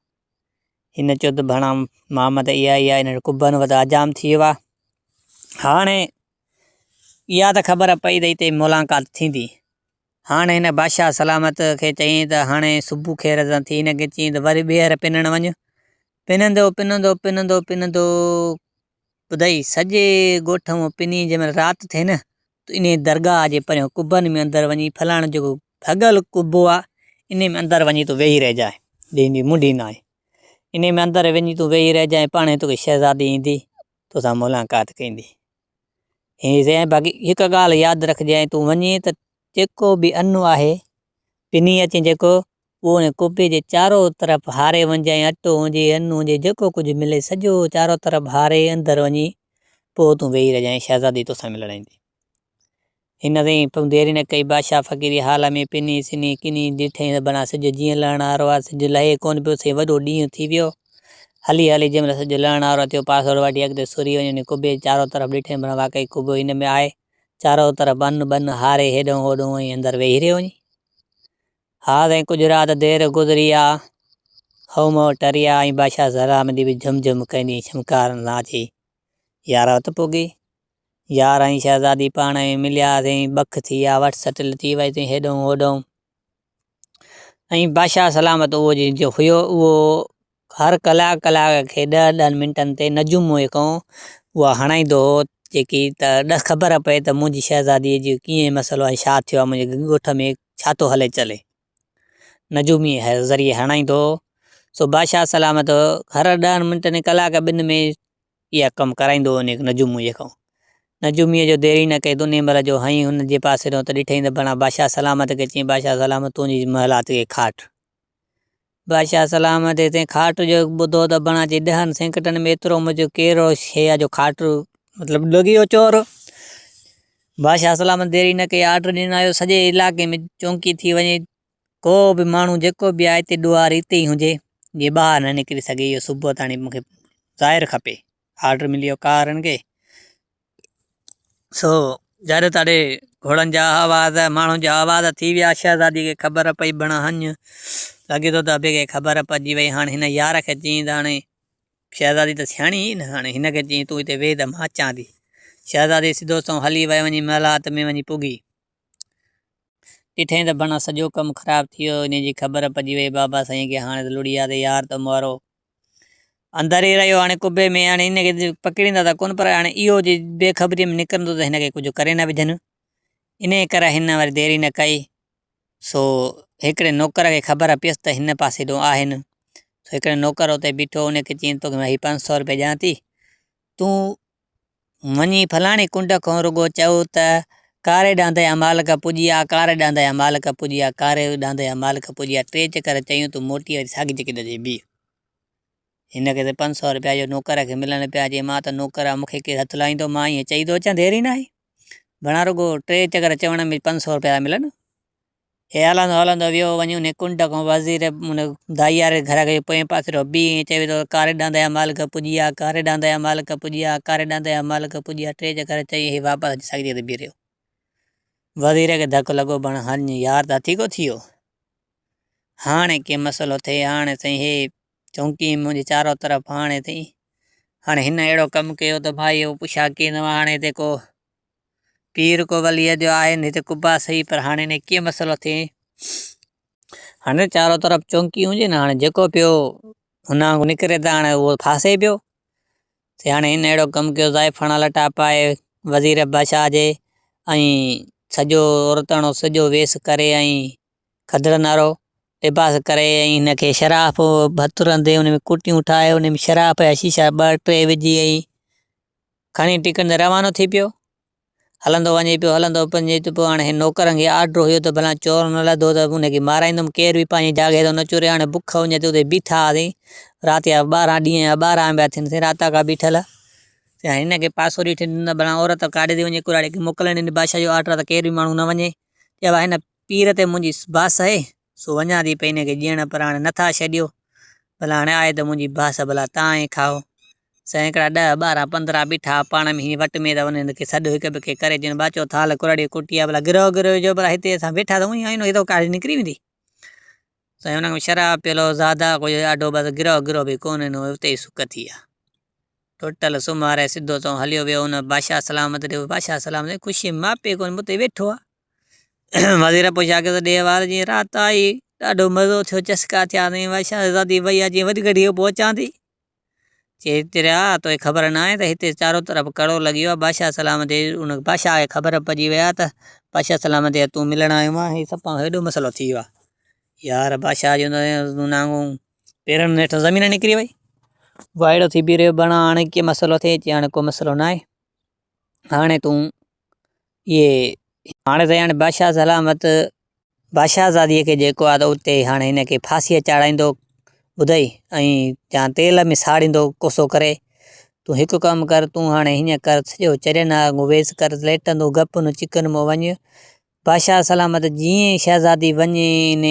هن چيو ته ڀڻا مام ته اها ئي آهي هن قبن وٽ آجام ٿي ويو آهي. هاڻي اها ته خبر پئي ته هتي ملاقات ٿيندي. هاڻي هن بادشاهه سلامت کي چيائين ته هاڻي صبح خير سان ٿي. هن کي چيائين ته وري ٻيهر پنڻ وڃ. پنندو پنندو پنندو پنندو ٻڌائي سڄي ڳوٺ مان پني جنهن مهل رات ٿئي نه ته انهي درگاهه جي پريان قبن ۾ اندر وڃي فلاڻو جيڪو ڀڳل قبو آ انهي ۾ اندر وڃي تون ويهي رهجانء جنهن جي منڍي ناهي انهي ۾ اندر وڃي تون ويهي رهجانء پاڻهي توکي شهزادي ايندي توسان ملاقات ڪندي. هي سائين باقي هڪ ڳالهه ياد رکجانء تون وڃين ته جيڪو به ان آهي پني اچين جيڪو اهو ان قبي جي چارو طرف هاري وڃجانء اٽو هجي ان هجي جيڪو ڪجهه ملي سڄو چارو طرف هاري اندر وڃي پوء تون ويهي رهجانء شهزادي توسان ملڻ ايندي. هن سائين پوء دير ئي نه ڪئي بادشاهه فقيري حال ۾ پني سني ڪني ڏٺئين ته بنا سج جيئن لهڻ وارو آهي سج لهي ڪونه پيو سائين وڏو ڏينهن ٿي ويو هلي هلي جنهن مهل سج لهڻ وارو ٿيو پاسوڙ وٺي اڳتي سري وڃي ان قبي جي چارو طرف ڏٺئين بنا واقعي قبو هن ۾ آهي چارو طرف ان ٻن هاري هيڏهون هوڏهون ۽ اندر ويهي رهيو وڃي ها سائين ڪجهه رات دير گذري آ هو مئو ٽري آ ۽ بادشاهه سلامتي به جھم جھم ڪندي ڇمڪارن سان اچي يار وت پڳي. يار ۽ شهزادي پاڻ ۾ مليا سين، ٻک ٿي آ، وٺ سٽل ٿي وئي سين، هيڏهون هوڏهون. ۽ بادشاهه سلامت اهو جو هيو اهو هر ڪلاڪ ڪلاڪ کي ڏهه ڏهن منٽن تي نجوموء کان اها هڻائيندو هو جيڪي ته ڏس خبر پئي ته منهنجي شهزاديء جو ڪيئن مسئلو آهي ڇا ٿيو آهي منهنجي ڳوٺ ۾ ڇا ٿو هلي چلي. نجوميء ذريعي هڻائيندو هو. سو بادشاهه سلامت هر ڏهن منٽن ڪلاڪ ٻن ۾ اها ڪم ڪرائيندو هو انهيء نجوميء کان. نجوميء جو دير ئي نه ڪئي ته انهيء مهل جو هنئين هن جي پاسي ڏانهن ته ڏٺائين ته بڻا بادشاهه سلامت کي چيائين، بادشاهه سلامت تنهنجي محلات کي کاٽ. بادشاهه سلامت تيستائين کاٽ جو ٻڌو ته بڻا چي ڏهن سينڪٽن ۾ ايترو منهنجو ڪهڙو شيء آهي جو کاٽ مطلب لڳي ويو چور. بادشاهه سلامت دير ئي نه ڪئي آرڊر ڏنو آيو سڄي علائقي ۾ چونڪي ٿي وڃي ڪو به ماڻهو جيڪو به آهي هتي ڏوهاري هتي ئي هجي جي ٻاهر نه نڪري سگهي اهو صبح تاڻي مون کي ظاهر کپي آرڊر ملي ويو ڪارن کي سو جاڏي تاڏي گهوڙن جا آواز ماڻهن جا آواز ٿي ويا شهزادي کي خبر پئي بڻ هڃ لڳي ٿو ته ابي کي خبر پئجي وئي هاڻي هن يار کي چيائين ته هاڻي شهزادي ته سياڻي هئي نه هاڻي هن کي چيائين تون هتي ويهه ته مان اچان ٿي شهزادي سڌو سنئون هلي وئي وڃي محلات ۾ وڃي پڳي ڏٺائين ته بڻا سڄو ڪم خراب ٿي ويو، انهيء جي خبر پئجي وئي بابا سائينء کي هاڻي ته لڙي آ ته يار ته مارو اندر ئي رهيو هاڻي قبي ۾ هاڻي ان کي پڪڙيندا ته ڪونه پر هاڻي اهو جي بي خبريء ۾ نڪرندو ته هن کي ڪجهه ڪري نه وجهن انهيء ڪري هن وري دير ئي نه ڪئي سو هڪڙي نوڪر کي خبر پيس ته هن پاسي ڏو آهن سو هڪڙي نوڪر اتي بيٺو ان کي چيائين توکي مان هي 500 روپيا ڏيان ٿي تون وڃي فلاڻي ڪنڊ کان رڳو چئو ته ڪاري ڏاند جا مالڪ پڄي آ، ڪاري ڏاند جا مالڪ پڄي آ، ڪاري ڏاند جا مالڪ پڄي آ. ٽي چڪر چيائين تون موٽي وري ساڳي جڳهه تي اچي بيهه. هن کي ته 500 رپيا جو نوڪر کي ملن پيا، چي مان ته نوڪر آهيان، مون کي ڪير هٿ لائيندو، مان ائين چئي ٿو اچان دير ئي ناهي. ڀڻا رڳو ٽي چڪر چوڻ ۾ 500 رپيا ٿا ملن. هي هلندو هلندو ويو، وڃي انهيء ڪنڊ کان وزير ان دائي واري گهر کي پوئين پاسي رو بيهي ائين چوي ٿو، ڪاري ڏاند جا مالڪ پڄي آ، ڪاري ڏاند جا مالڪ پڄي آ، ڪاري ڏاند جا مالڪ پڄي آ. ٽي چڪر چئي هي واپس اچي ساڳي جڳهه تي بيهي رهيو. وزير کي ڌڪ لڳو، بڻ هڃ يار ته هٿيڪو ٿي ويو. هاڻي ڪي مسئلو ٿئي، هاڻي سائين هي چونڪي منهنجي چارو طرف هاڻي سائين هاڻي هن اهڙو ڪم ڪيو ته ڀائي هو پڇا ڪين هاڻي هتي ڪو پير ڪو وليء جو آهي نه هتي قبا سهي پر هاڻي هن ڪيئن مسئلو ٿئي هاڻي چارو طرف چونڪي هجي نه هاڻي جيڪو پيو هن وانگر نڪري ته هاڻي اهو ڦاسي پيو ته هاڻي هن اهڙو ڪم ڪيو زائفاڻا لٽا پائي وزير بادشاهه جي ۽ سڄو عورتاڻو سڄو ويس ڪري ۽ کدڙن وارو لباس ڪري ۽ هن کي شراف ڀت رنڌي ان ۾ ڪوٽيون ٺاهي ان ۾ شراف جا شيشا ٻه ٽي وجهي ۽ کڻي ٽڪن تي روانو ٿي پيو. هلندو وڃي پيو، هلندو وڃي ته پوء هاڻي هن نوڪرن کي آرڊر هيو ته ڀلا چور نه لڌو ته ان کي مارائيندم، ڪير به پنهنجي جاڳهه تان نه چوري. هاڻي بک اڃ تي اتي بيٺا هئاسين. رات جا 12 ڏينهن جا 12 پيا ٿين سين رات کان بيٺل. ته هاڻي هن کي پاسو ڏٺي ته ڀلا عورت ڪاڏي ٿي وڃي، ڪراڙي کي موڪلڻ ڏني، بادشاهه جو آرڊر آهي ته ڪير به ماڻهو نه وڃي. چيو هن پير تي منهنجي باس آهي. سو وڃان ٿي پئي هن کي ڏيڻ پر هاڻي نٿا ڇڏيو. ڀلا هاڻي آهي ته منهنجي باس ڀلا تان ئي کائو. سائين هڪڙا ڏهه ٻارهن پندرهن بيٺا پاڻ ۾ هيئن وٽ ۾ ته انهن کي سڏ هڪ ٻئي کي ڪري چين ٻاچو ٿالهه ڪرڙي ڪٽي آ ڀلا گرهه گرهه جو ڀلا هتي اسان ويٺا ته اونئي آهيون هتو ڪاڙهي نڪري ويندي. سائين ان کي شراب پيل هو زياده ڪجهه ڏاڍو بس گرهه گرهه به ڪونه هو اتي ئي سڪ ٿي آ. ٽوٽل سمهاري سڌو سنئون هليو ويو ان بادشاهه سلامت ڏي بادشاهه سلامت خوشي ماپي ڪونه اتي ويٺو آ. وزير پڇيا ڪيس ڏي وار جيئن رات آئي ڏاڍو مزو ٿيو چسڪا ٿيا سائين بادشاهه زادي وئي آ جيئن وڏي گهڙي پوء اچان ٿي. چي چريا توکي خبر ناهي ته هتي چارو طرف ڪڙو لڳي ويو آهي بادشاهه سلامت جي ان بادشاهه کي خبر پئجي وئي آهي ته بادشاهه سلامت جي تون ملڻ آيو آهين هي صفا هيڏو مسئلو ٿي ويو آهي يار بادشاهه جو نانگو پيرن هيٺ زمين نڪري وئي وائڙو ٿي بيهي رهيو بڻا هاڻي ڪيئن مسئلو ٿئي چي هاڻي ڪو مسئلو ناهي هاڻي تون اهي هاڻي سائين هاڻي بادشاهه سلامت بادشاهزاديء کي جيڪو آهي ته اتي هاڻي هن کي ڦاسيء چاڙهائيندو ٻڌئي ۽ يا تيل ۾ ساڙيندو ڪوسو ڪري تون هڪ ڪم ڪر تون هاڻي هيئن ڪر سڄو چرين وانگر ويس ڪر ليٽندو گپ نه چڪن مان وڃ بادشاهه سلامت جيئن ئي شهزادي وڃي ان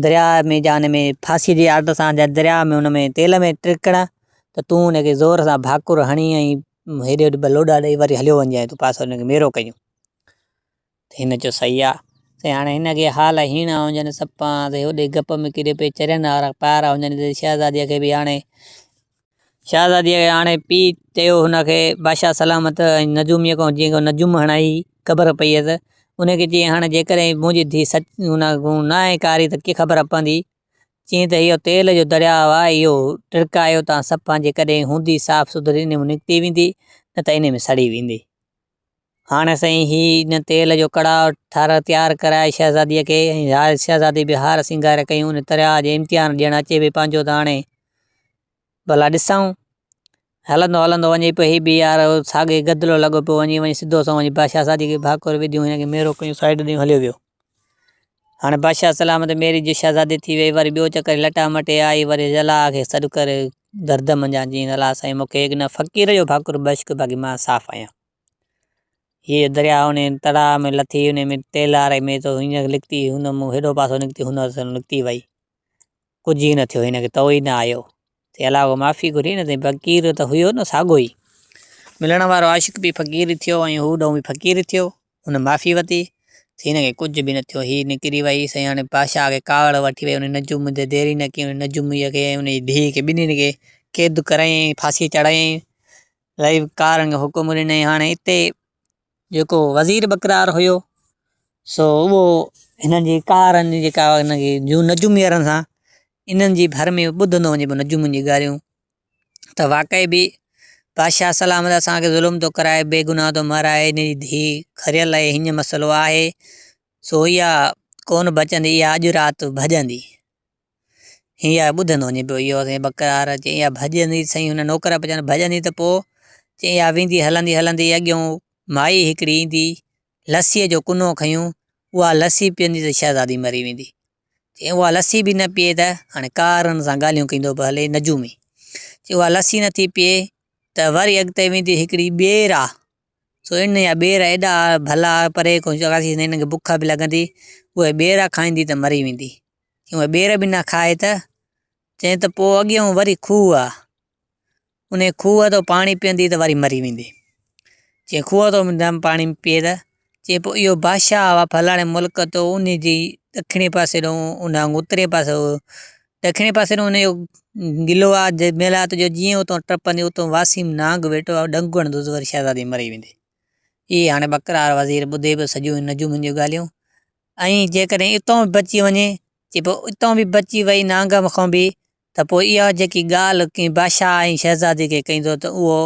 درياء ۾ جا ان ۾ ڦاسيء جي آرڊر سان جا درياء ۾ ان ۾ تيل ۾ ٽرڪڻ ته تون ان کي زور سان ڀاڪر هڻي ۽ هيڏي هوڏي ٻه لوڏا ڏئي وري هليو وڃجانء تون پاسو هن کي ميرو ڪيون. هن چيو صحيح آ. سائين هاڻي هن کي حال هيڻا هجن سپان تي هوڏي گپ ۾ ڪري پئي چرين وارا پارا هجن ته شهزاديء کي به هاڻي شهزاديء کي هاڻي پيء چيو هن کي بادشاهه سلامت ۽ نجوميء کان جيئن نجوم هڻائي خبر پئي هيس ان کي چيائين هاڻي جيڪڏهن منهنجي ڌيء سچ هن کان ناهي ڪاري ته ڪيئن خبر پوندي چيائين ته اهو تيل جو درياء آهي اهو ٽڙڪايو تان سپان جيڪڏهن هوندي صاف سٿري انهي ۾ نڪتي ويندي نه ته انهي ۾ سڙي ويندي. هاڻي سائين هي ان تيل جو ڪڙاء ٺارائي تيار ڪرائي شهزاديء کي ۽ شهزادي به هار سينگار ڪيون ان درياء جي امتحان ڏيڻ اچي وئي پنهنجو ته هاڻي ڀلا ڏسون هلندو هلندو وڃي پيو هي به يار ساڳي گدلو لڳو پيو وڃي وڃي سڌو سنئون وڃي بادشاهه کي ڀاڪر وڌيون هن کي ميرو ڪيون سائيڊ ڏيون هليو ويو هاڻي بادشاهه سلامت ميري جي شهزادي ٿي وئي وري ٻيو چڪر لٽا مٽي آئي وري الله کي سڏ ڪري درد منجهان چيائين الله سائين مون کي هڪ نه فقير جو ڀاڪر بخش باقي مان صاف آهيان. هيء درياء انهي تڙاء ۾ لٿي انهي ۾ تيلاري ۾ تو هينئر نڪتي هن مون هيڏو پاسو نڪتي هن پاسو نڪتي وئي. ڪجهه ئي نه ٿيو هن کي تئو ئي نه آيو. چي الله کان معافي گهري نه ته فقير ته هيو نه ساڳو ئي. ملڻ وارو عاشق به فقير ئي ٿيو ۽ هو ڏهون به فقير ئي ٿيو. هن معافي ورتي ته هن کي ڪجهه به نه ٿيو. هي نڪري وئي. سائين هاڻي بادشاهه کي ڪاوڙ وٺي وئي. ان نجوم تي دير ئي نه ڪئي. ان نجوميء کي ۽ ان جي ڌيء کي ٻنهين کي قيد ڪرايائين ڦاسيء چاڙهايائين. رئي ڪارن کي حڪم ڏنائين هاڻي اتي جيڪو وزير ٻڪرار هيو سو اهو هنن جي ڪارن جي جيڪا هن کي نجومي وارن سان انهن جي ڀر ۾ ٻڌندو وڃي پيو نجومين جون ڳالهيون ته واقعي به بادشاهه سلامت اسان کي ظلم ٿو ڪرائي بي گناهه ٿو مارائي هن جي ڌيء کريل آهي هيئن مسئلو آهي سو اها ڪونه بچندي اها اڄ رات ڀڄندي. هيء ٻڌندو وڃي پيو. اهو سائين ٻڪرار چي اها ڀڄندي سائين هن نوڪر پيا چون ڀڄندي ته پوء چي اها ويندي هلندي هلندي اڳيون مائي هڪڙي ايندي لسيء جو ڪنو کنيون اها لسي پيئندي ته شهزادي مري ويندي. چي اها لسي به نه پيئي ته هاڻي ڪارن سان ڳالهيون ڪندو پيو هلي نجومي. چي اها لسي نه ٿي پيئي ته وري اڳتي ويندي هڪڙي ٻير آ سو ان جا ٻير ايڏا ڀلا پري کان هن کي بک به لڳندي اهي ٻير کائيندي ته مري ويندي. اهي ٻير به نه کائي ته چئين ته پوء اڳيئون وري کوهه آ، انهي کوهه تان پاڻي پيئندي ته وري مري ويندي. چئين کوهه تان نه پاڻي پيئي ته چئين پوء اهو بادشاهه آ فلاڻي ملڪ تو انهي جي ڏکڻي پاسي ڏانهن ان کان اترين پاسي ڏکڻي پاسي ڏانهن انهي جو گلو آ محلات جو جيئن اتان ٽپندي اتان واسيم نانگ ويٺو آ ڏنگ هڻندس وري شهزادي مري ويندي. اهي هاڻي ٻڪرار وزير ٻڌي پيو سڄيون نجومين جون ڳالهيون. ۽ جيڪڏهن اتان به بچي وڃي، چي پوء اتان به بچي وئي نانگ کان به، ته پوء اها جيڪي ڳالهه ڪنهن بادشاهه ۽ شهزادي کي ڪندو ته اهو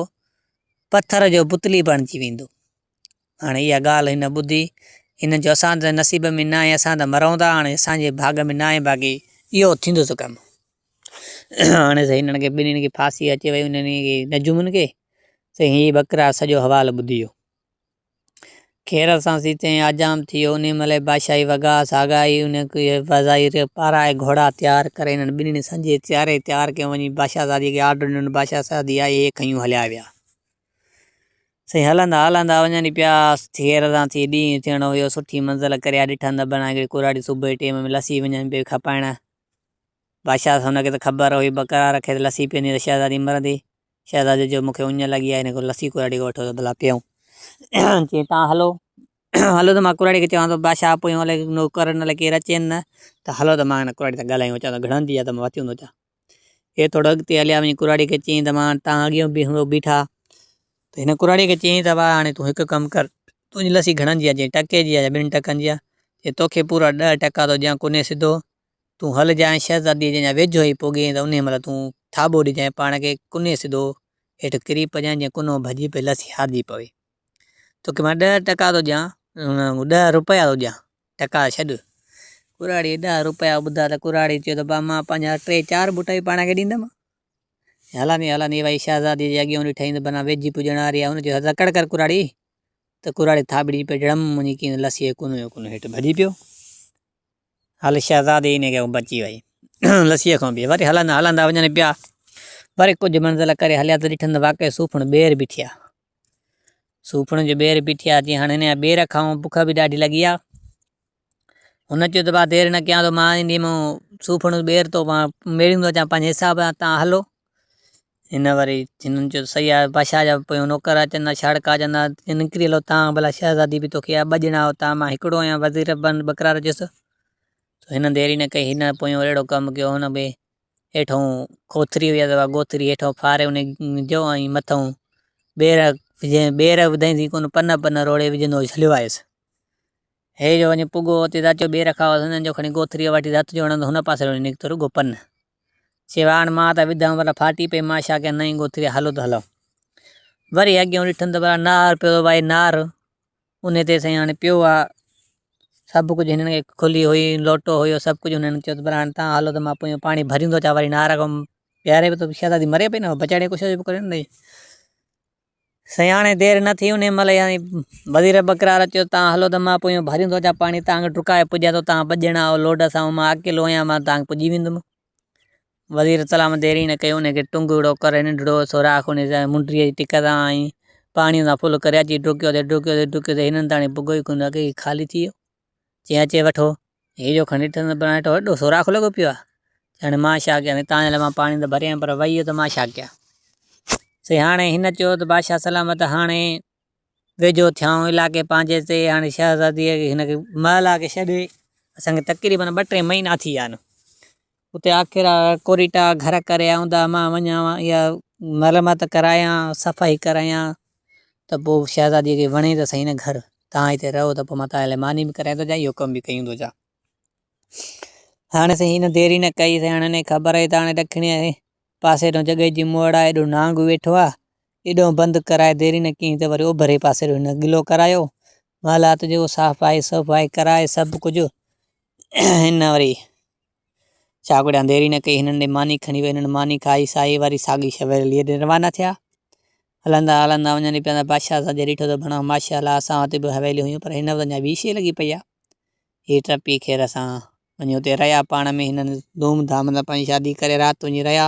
پٿر جو پتلي بڻجي ويندو. هاڻي اها ڳالهه هن ٻڌي، هن چيو اسان ته نصيب ۾ ناهي، اسان ته مرون ٿا، هاڻي اسان جي ڀاڳ ۾ ناهي، باقي اهو ٿيندس ڪم. هاڻي سائين هنن کي ٻنهين کي ڦاسي اچي وئي، انهن کي نجومن کي، سائين هي ٻڪرا سڄو حوال ٻڌي ويو. خير سان سيتين آجام ٿيو، انهيء مهل بادشاهي وڳا ساڳائي ان کي وزائر پارائي گهوڙا تيار ڪري انهن ٻنهين سنجهي تياري تيار ڪيو وڃي بادشاهزاديء کي آرڊر ڏنو بادشاهزادي آئي هي کنيون هليا ويا. سائين هلندا هلندا وڃن پيا، خير سان ٿي ڏينهن ٿيڻ هيو، سٺي منزل ڪريا ڏٺن ته بنا هڪڙي ڪراڙي صبح جي ٽيم ۾ لسي وڃن پئي کپائڻ. بادشاهه هن کي ته خبر هئي ٻڪرار کي ته لسي پيئندي ته شهزادي مرندي. شهزادي چيو مون کي اڃ لڳي آهي هن کان لسي ڪراڙي کان وٺو ته ڀلا پيئون. چيائين تان هلو هلو ته مان ڪراڙي کي چوان ٿو بادشاهه پويون الائي نوڪر الائي ڪير اچين نه ته هلو ته مان هن ڪراڙي سان ڳالهايون اچان ٿو گهڙندي آهي ته مان وتيون ٿو اچان. هي ٿورو اڳتي هليا وڃي ڪراڙي کي چيائين ته مان تان اڳيون به هوندو بيٺا ته هن ڪراڙي کي چيائين ته ڀاء هاڻي تون هڪ ڪم ڪر تنهنجي لسي گهڻن جي آهي چيائين ٽڪي جي آهي يا ٻن ٽڪن جي آهي چيائين توکي پورا ڏهه ٽڪا ٿو ڏيان ڪونهي سڌو تون هلجانء شهزاديء جي اڃا ويجهو ئي پوڳين ته انهيء مهل تون ٿاٻو ڏجانء پاڻ کي ڪني سڌو هيٺ ڪري پڄانء جيئن ڪنو ڀڄي پئي لسي هارجي پوي. توکي مان ڏهه ٽڪا ٿو ڏيان، ڏهه رپيا ٿو ڏيان، ٽڪا ڇڏ. ڪراڙيء ڏهه رپيا ٻڌا ته ڪراڙي چيو ته با مان پنهنجا ٽي چار بوٽ به پاڻ کي ڏيندم. هلندي هلندي وئي شهزاديء جي اڳيئون ڏٺائين ته بنا ويجهي پڄڻ واري آهي. هن چيو تڪڙ ڪر ڪراڙي! ته ڪراڙي ٿاٻڙي پئي ڊڙم وڃي ڪيئن لسيء جو ڪنو جو ڪنو هيٺ ڀڄي پيو. هل شهزادي انهيء کان بچي وئي. لسيء کان به. وري هلندا هلندا وڃن پيا. وري ڪجهه منزل ڪري هليا ته ڏٺن ته واقعي صوفڻ ٻير بيٺي آ. صوفڻ جو ٻير بيٺي آ، چيائين هاڻي هن جا ٻير کائون، بک به ڏاڍي لڳي آ. هن چيو ته ڀاء دير نه ڪيان ٿو، مان ايندي مون صوفڻ جو ٻير ٿو مان ميڙيندو اچان پنهنجي حساب سان، تان هلو. هن وري هنن چيو ته صحيح آهي، بادشاهه جا پويان نوڪر اچن ٿا، ڇاڙڪا اچن ٿا، نڪري هلو تان ڀلا شهزادي به توکي آهي، ٻه ڄڻا آهيو تان مان هڪڙو آهيان، وزير بن ٻڪرار چيس ته هن دير ئي نه ڪئي، هن پويان اهڙو ڪم ڪيو، هن به هيٺئون کوٿري هئي اها گوٿري هيٺئون ڦاري ان جو ۽ مٿئون ٻير جنهن ٻير وڌائين ٿي ڪونه پن پن روڙي وجهندو هليو آيس. هي جو وڃي پڳو اتي ته اچو ٻير کائو، هنن جو کڻي گوٿريء وٺي هٿ جو هڻندو هن پاسي وڃي نڪتو رڳو پن. چي هاڻ مان ته وڌم ڀلا ڦاٽي پئي مان ڇا ڪيان نئين گوٿري هلو ته هلون. وري اڳيئون ڏٺم ته ڀلا نار پيو ٿو وهي نار انهي تي سائين هاڻي پيو آ سڀ ڪجهه هنن کي کلي هئي لوٽو هيو سڀ ڪجهه هنن چيو ته ڀلا هاڻي تان هلو ته مان پويان پاڻي ڀريندو اچان وري نار کان پياري به ته شهزادي مري پئي نه بچائڻ جي ڪوشش به ڪري نه. سياڻي دير نه ٿي انهيء مهل يعني وزير ٻڪرار چيو تان هلو ته مان پويون ڀريون ٿو اچان پاڻي تان کي ڊڪائي پڄان ٿو تان ٻه ڄڻا آهيو لوڊ سان مان اڪيلو آهيان مان تان کي پڄي ويندم. وزير سلام دير ئي نه ڪئي انهيء کي ٽنگڙو ڪري ننڍڙو سوراخ انهيء سان منڊيء جي ٽڪ سان ۽ پاڻيء سان ڦل ڪري اچي ڊڪيو ته ڊڪيو ته ڊڪيو ته هنن تاڻي پڳو ئي ڪونه اڳي ئي خالي ٿي ويو. چيائين اچي وٺو. هي جو کڻي ڏٺس ته هيٺ وڏو سوراخ لڳو پيو آهي. هاڻي مان ڇا ڪيان؟ تان جي لاء مان پاڻي ته ڀري آيم پر وهي ويو ته مان ڇا ڪيان؟ سائين هاڻي هن چيو ته بادشاهه سلامت هاڻي ويجهو ٿيا آهيون علائقي پنهنجي تي هاڻي شهزاديء کي هن کي محل کي ڇڏي اسان کي تقريبن ٻه ٽي مهينا ٿي ويا آهن. اتي آخر ڪوريٽا گهر ڪري آوندا مان وڃان اها مرمت ڪرايان صفائي ڪرايان ته پوء شهزاديء کي وڻي ته سهي نه گهر توهان هتي رهو ته پوء مان توهان لاء ماني به ڪرايان ٿو اچان اهو ڪم به ڪيون ٿو اچان. هاڻي سائين هن دير ئي نه ڪئي سائين هاڻي هن کي خبر هئي ته هاڻي ڏکڻي پاسي ڏانهن جڳهه جي موڙ آهي ايڏو نانگ ويٺو آهي ايڏو بند ڪرائي دير ئي نه ڪئي ته وري اوڀري پاسي ڏانهن هن گلو ڪرايو محلات جو صفائي صفائي ڪرائي سڀ ڪجهه هن وري ڇا ڪريان دير ئي نه ڪئي هنن ڏي ماني کڻي وئي هنن ماني کائي سائي وري ساڳي شويليء ڏي روانا ٿيا هلندا هلندا وڃن پيا ته بادشاهه سان جڏهن ڏٺو ته ڀڻا ماشاء الله اسان وٽ به حويليون هيون پر هن وقت اڃا ٻي شيء لڳي پئي آهي هي ٽپي خير سان وڃي اتي رهيا پاڻ ۾ هنن ڌوم ڌام سان پنهنجي شادي ڪري رات وڃي رهيا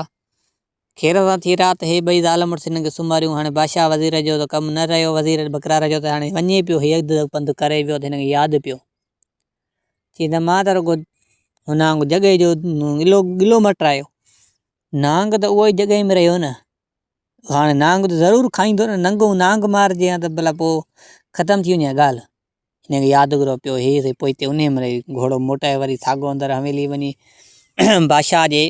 خير سان ٿي رات هي ٻئي زال مڙس هنن کي سمهاريون هاڻي بادشاهه وزير جو ته ڪم نه رهيو وزير ٻڪرار جو ته هاڻي وڃي پيو هي اڌ پنڌ ڪري ويو ته هن کي ياد پيو چي ته مان ته رڳو هن وانگر جڳهه جو گلو گلو مٽرايو نانگ ته اهو ئي جڳهه ۾ رهيو نه هاڻي نانگ ته ضرور کائيندو نه ننگو نانگ مارجي ها ته ڀلا پوء ختم ٿي وڃي ها ڳالهه هن کي يادگرو پيو هي سائين پوئتي انهيء مهل ئي گهوڙو موٽائي وري ساڳو اندر حويلي وڃي بادشاهه جي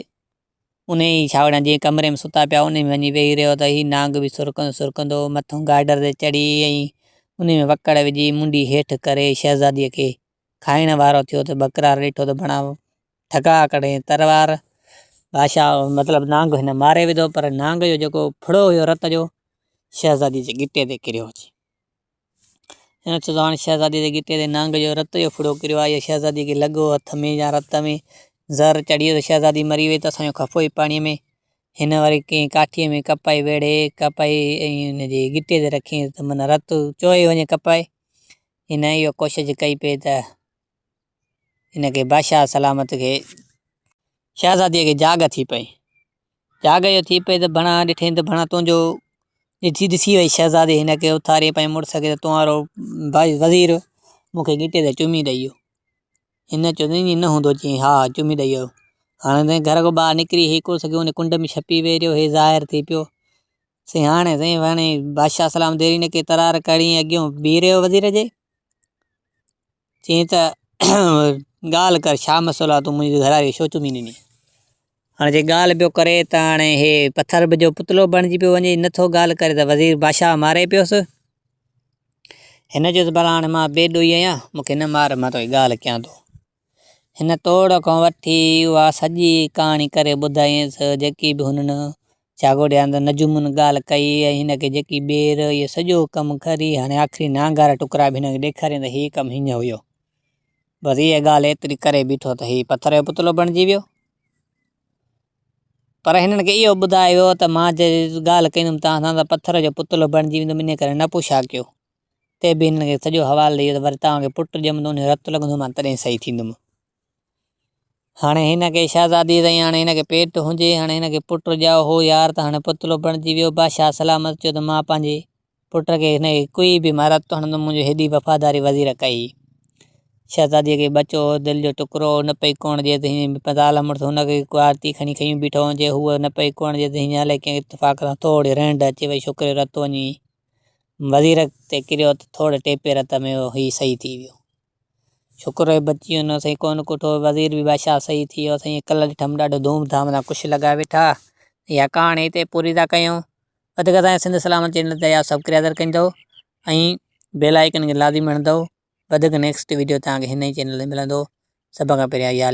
انهيء ئي ڇاوڙيان جنهن ڪمري ۾ ستا پيا انهيء ۾ وڃي ويهي رهيو ته هي نانگ به سرڪندو سرڪندو مٿئون گارڊر تي چڙهي ۽ انهيء ۾ وڪڙ وجهي منڍي هيٺ ڪري شهزاديء کي کائڻ وارو ٿيو ته ٻڪرار ڏٺو ته بڻا ٺڪاء ڪڍي تروار بادشاهه مطلب نانگ هن ماري وڌو پر نانگ جو جيڪو ڦڙو هيو رت جو شهزادي جي ڳٽي تي ڪريو اچي. هن چيو ته هاڻي شهزادي جي ڳٽي تي نانگ جو رت جو ڦڙو ڪريو آهي اهو شهزادي کي لڳو هٿ ۾ يا رت ۾ زهر چڙهي ويو ته شهزادي مري وئي ته اسان جو خفو ئي پاڻيء ۾. هن وري ڪنهن ڪاٺيء ۾ ڪپائي ويڙهي ڪپائي ۽ هن جي ڳٽي تي رکيائينس ته من رت چوئي وڃي ڪپائي. هن اهو ڪوشش ڪئي پئي ته هن کي بادشاهه سلامت کي شهزاديء کي جاڳ ٿي پئي. جاڳ جو ٿي پئي ته ڀڻا ڏٺئين ته ڀڻا تنهنجو ڏٺي ڏسي وئي شهزادي هن کي اٿاري پنهنجي مڙس کي ته تنهنجو ڀائي وزير مون کي ڳٽي تي چمي ڏئي ويو. هن چيو ته ائين نه هوندو چيائين ها چمي ڏئي ويو. هاڻي سائين گهر کان ٻاهر نڪري هي ڪو سگهيو ان ڪنڊ ۾ ڇپي ويهي رهيو هي ظاهر ٿي پيو. سائين هاڻي سائين هاڻي بادشاهه سلام ديري نه ڪئي ترار کڻي اڳيون بيهي رهيو وزير جي. چيائين ته ڳالهه ڪر ڇا مسئلو آهي تون منهنجي گهر واري کي ڇو چمي ڏني؟ هاڻي جي ڳالهه پيو ڪري ته هاڻي هي پٿر جو پتلو بڻجي پيو وڃي نٿو ڳالهه ڪري ته وزير بادشاهه ماري پيس. هن چيو ته ڀلا هاڻي مان بي ڏوهي آهيان مون کي نه مار مان توکي ڳالهه ڪيان ٿو. هن توڙ کان وٺي اها سڄي ڪهاڻي ڪري ٻڌايائينس جيڪي به هنن جاڳوڙيان ته نجومن ڳالهه ڪئي ۽ هن کي جيڪي ٻير اهي سڄو ڪم ڪري هاڻي آخري نانگارا ٽڪرا به هن کي ڏيکاريائين ته هي ڪم هيئن هيو. بس اها ڳالهه ايتري ڪري بيٺو ته هي پٿر جو پتلو بڻجي ويو. پر هنن کي اهو ٻڌايو ويو ته مان جي ڳالهه ڪندم توهان سان ته پٿر جو پتلو بڻجي ويندم انهيء ڪري نه پڇا ڪيو. تي به هنن کي سڄو حوال ڏئي ويو ته وري توهان کي پٽ ڄمندو ان جو رت لڳندو مان تڏهن صحيح ٿيندم. هاڻي هن کي شهزادي سائين هاڻي هن کي پيٽ هجي هاڻي هن کي پٽ ڄائو هو يار ته هاڻي پتلو بڻجي ويو بادشاهه سلامت چيو ته مان پنهنجي پٽ کي هن کي ڪوئي به مان رت هڻندم منهنجو هيڏي وفاداري وزير ڪئي شهزادي کي ٻچو هو دل جو ٽڪرو هو نه پئي ڪوڻ جي ته هن زال مڙس هن کي آرتي کڻي کنيون بيٺو هجي هوء نه پئي ڪوڻ جي ته هن الائي ڪنهن اتفاق سان ٿوري رهنڊ اچي وئي ڇوڪري جو رت وڃي وزير تي ڪريو ته ٿوري ٽيپي رت ۾ هي صحيح ٿي ويو. شڪر اهي بچي ويو نه سائين ڪونه ڪٺو وزير به بادشاهه صحيح ٿي ويو سائين ڪلهه ڏٺم ڏاڍو ڌوم ڌام سان خوش لڳا ويٺا اها ڪهاڻي هتي پوري ٿا ڪيون وڌيڪ تائين سنڌ سلامت چينل تي يا سبسڪرائب ڪندو ۽ بيل آئيڪن کي لازمي هڻندو وڌيڪ نيڪسٽ ويڊيو توهان کي هن ئي چينل تي ملندو سڀ کان پهريان اها.